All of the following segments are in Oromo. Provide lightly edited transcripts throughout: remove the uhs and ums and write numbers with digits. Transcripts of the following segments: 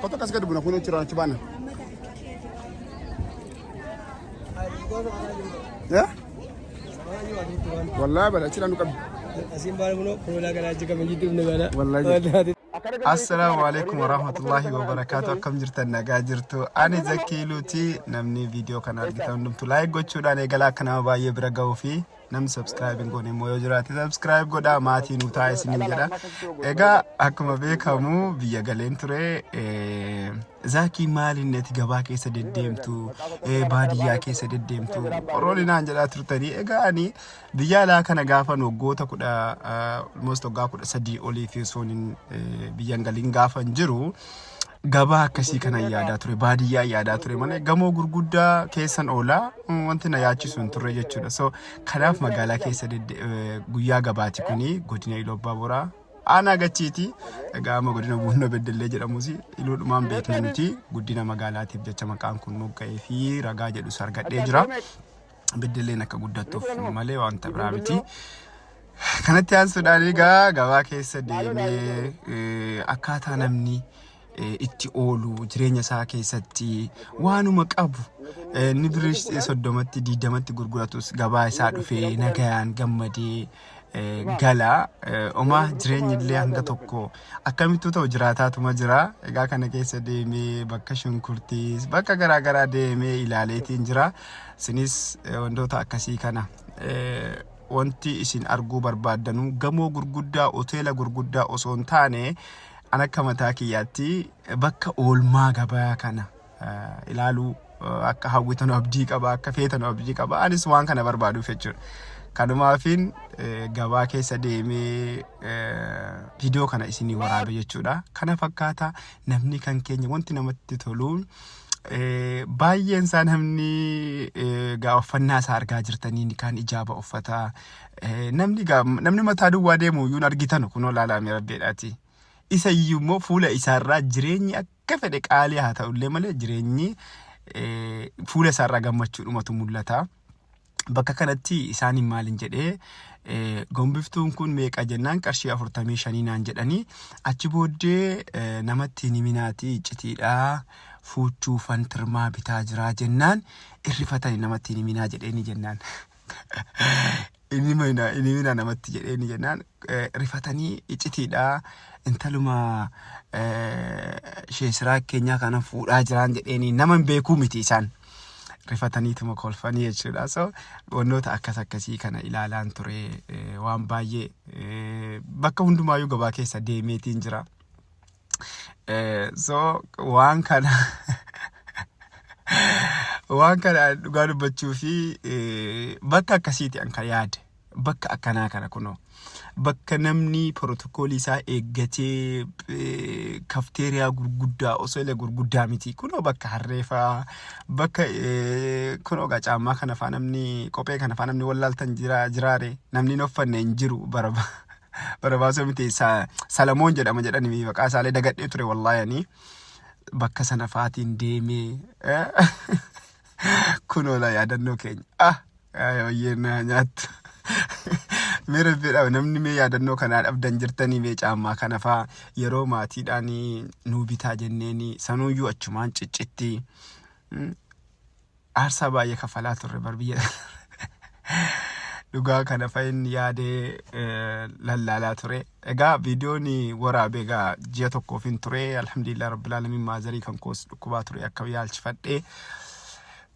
Kottu akkas gadi buna kun jira achi baana. Ya? Wallahi bala achi nu qabdi. Asiin baala kunoo koolaa galaa jika manjitti humna baala. Wallahi. Assalaamu alaikum warahmatullahi wabarakaatu. Akkam jirtan, nagaa jirtu? Ani Zakkii Luuti. Namni viidiyoo kana argitan hundumtu like gochuudhaan eegalaa, akka nama baay'ee bira ga'uu fi namni subscribe hin goone immoo yoo jiraate subscribe godhaa, maatii nu ta'a isiniin jedha. Egaa akkuma beekamu biyya galeen ture. Zaakii, maaliin ati gabaa keessa deddeemtu, baadiyyaa keessa deddeemtu warroonni naan jedhaa turtanii. Egaa ani biyya alaa kana gaafan waggoota 10, almost waggaa 13 olii fi osoo hin biyya hin galiin gaafan jiru, gabaa akkasii kanan yaadaa ture, baadiyyaa yaadaa ture malee gamoo gurguddaa keessan oolaa wanti na yaachisu hin turre jechuudha. So kanaaf magaalaa keessa guyyaa gabaati kuni godina Iluu Abbaa Boraa aanaa Gachiiti. Egaa amma godina Buunnoo Beddellee jedhamus Iluudhumaan beekna nuti, guddina magaalaatiif jecha maqaan kun mogga'ee fi ragaa jedhus argadhee jira. Beddelleen akka guddattuuf malee wanta biraa miti. Kanatti aansuudhaan egaa gabaa keessa deemee akkaataa namni itti oolu, jireenya isaa keessatti waanuma qabu inni birrii 30tti 20tti gurguratus gabaa isaa dhufee nagayaan gammadee gala. Omaa jireenyi illee hanga tokko akkamittuu ta'u jiraataatuma jira. Egaa kana keessa deemee bakka shunkurtiis bakka garaa garaa deemee ilaaleetiin jira. Isinis wantoota akkasii kana wanti isin arguu barbaaddanuu gamoo gurguddaa, hoteela gurguddaa osoo hin taane, an akka mataa kiyyaatti bakka oolmaa gabaa kana ilaaluu akka hawwitanu abdii qaba, akka feetanu abdii qaba. Anis waan kana barbaaduuf jechuudha. Kanumaafin gabaa keessa deemee viidiyoo kana isinii waraabe jechuudha. Kana fakkaata namni kan keenya. Wanti namatti tolu baay'een isaa namni gaa uffannaa isaa argaa jirtanii kaan ijaaba uffata. Namni gaa namni mataa duwwaa deemu iyyuu hin argitanu, kunoo laalaa rabbeedhaati. Isa iyyuu immoo fuula isaarraa jireenyi akka fedhe qaalii haa ta'ullee malee jireenyi fuula isaarraa gammachuudhumatu mul'ata. Bakka kanatti isaaniin maalin jedhee, gombiftuun kun meeqa jennaan, qarshii 45 naan jedhanii, achi booddee namatti hin himinaati, iccitiidha, fuuchuufan tirmaa bitaa jiraa jennaan irrifatani. Namatti hin himinaa jedheeni jennaan, inni himinaa namatti jedheeni jennaan rifatanii, iccitiidha, intaluma ishee siraa keenyaa kana fuudhaa jiraan jedheeni, nama hin beekuu miti, isaan rifataniituma kolfanii jechuudha. So wantoota akkas akkasii kana ilaalaan ture. Waan baay'ee bakka hundumaayyuu gabaa keessa deemeetiin jira. So waan kana dhugaa dubbachuu fi bakka akkasiiti an kan yaade, bakka akkanaa kana, kunoo bakka namni pirootokoolii isaa eeggatee, kafteeriyaa gurguddaa osoo illee gurguddaa miti, kunoo bakka harreefaa, bakka kunoo gaa caammaa kana faa namni, kophee kana faa namni wallaaltan jira jiraare, namni hin uffanne hin jiru. Barabaasoo miti, Salamoon jedhama jedhani, maqaa isaallee dagadhee ture wallaahi. Ani bakka sana faatiin deemee kunoo laa yaadannoo keenya, ah baay'ee na nyaattu. Mee rabbiidhaaf namni mee yaadannoo kanaa dhabdan jirtanii, mee caammaa kana faa yeroo maatiidhaan nuu bitaa jenneeni sanuuyyuu achumaan ciccitti. Aarsaa baay'ee kafalaa turre bar biyya dhugaa kana fa'in yaadee lallaalaa ture. Egaa viidiyoon waraabee egaa ji'a tokkoof hin ture. Alhamdulillah rabbil alamin, maazarii kan koos dhukkubaa ture akka yaalchifadhee.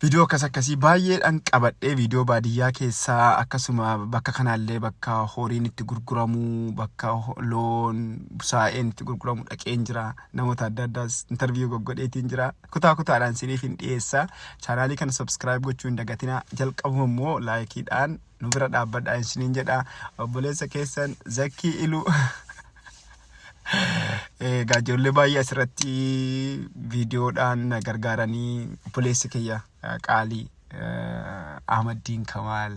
Viidiyoo akkas akkasii baay'eedhaan qabadhee, viidiyoo baadiyyaa keessaa, akkasuma bakka kanaallee bakka horiin itti gurguramu, bakka loon busaa'een itti gurguramu dhaqeen jira. Namoota adda addaas interview goggodheetiin jira. Kutaa kutaadhaan siniif hin dhiyeessa. Chaanaalii kana subscribe gochuu hin dagatinaa. Jalqabuma immoo likeiidhaan nu bira dhaabbadhaa isiniin jedha. Obboleessa keessan Zakkii Iluu. Egaa ijoollee baay'ee asirratti viidiyoodhaan na gargaaranii, obboleessi kiyya qaalii Ahmaddiin Kamaal,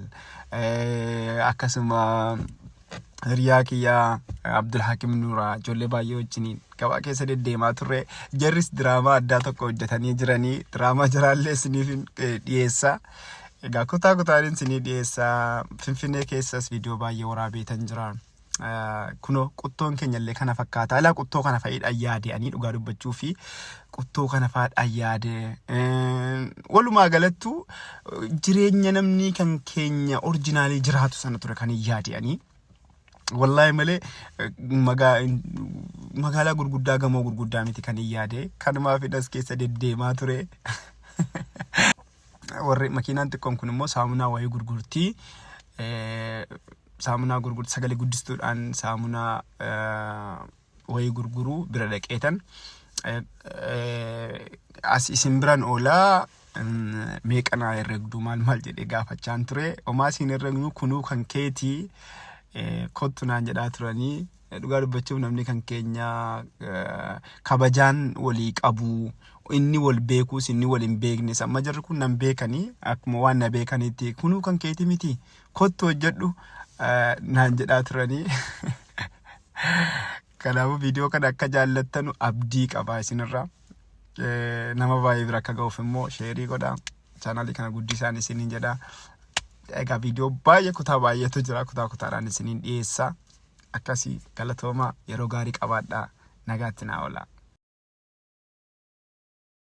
akkasuma hiriyaa kiyya Abdulhakim Nuuraa, ijoollee baay'ee wajjiniin gabaa keessa deddeemaa turre. Jarris diraamaa addaa tokko hojjetanii jiranii, diraamaa jaraallee isiniif dhiyeessa. Egaa kutaa kutaadhaan isinii dhiyeessaa. Finfinnee keessas viidiyoo baay'ee waraabeetan jira. Kunoo quttoon keenya illee kana fakkaata. Alaa quttoo kana fa'iidhaan yaade ani dhugaa dubbachuu fi quttoo kana fa'aadhaan yaade. Walumaa galattu jireenya namni kan keenya orjinaalii jiraatu sana ture kan hin yaade ani. Wallaahi malee magaalaa gurguddaa gamoo gurguddaa miti kan hin yaade. Kanumaaf as keessa deddeemaa ture. Warri makiinaan xiqqoon kun immoo saamunaa wayii gurgurtii. Saamunaa gurgurti sagalee guddistuudhaan saamunaa wayii gurguruu bira dhaqeetan as isin biran oolaa meeqa naa herregdu maal maal jedhee gaafachaan ture. Homaa siin herregnu kunuu kan keetii kottu naan jedhaa turanii. Dhugaa dubbachuuf namni kan keenya kabajaan walii qabu inni wal beekuus inni wal hin beeknes amma jarri kun nan beekanii akkuma waan na beekanitti kunuu kan keetii miti kottu hojjedhu naan jedhaa turanii. Kanaafuu viidiyoo kana akka jaallattanu abdii qaba isinirraa. Nama baay'ee bira akka ga'uuf immoo sheerii godhaa. Chaanaalii kana guddisaan isiniin jedha. Egaa viidiyoo baay'ee kutaa baay'eetu jira. Kutaa kutaadhaan isiniin dhiyeessa. Akkasii galatoomaa yeroo gaarii qabaadhaa. Nagaatti naa oolaa.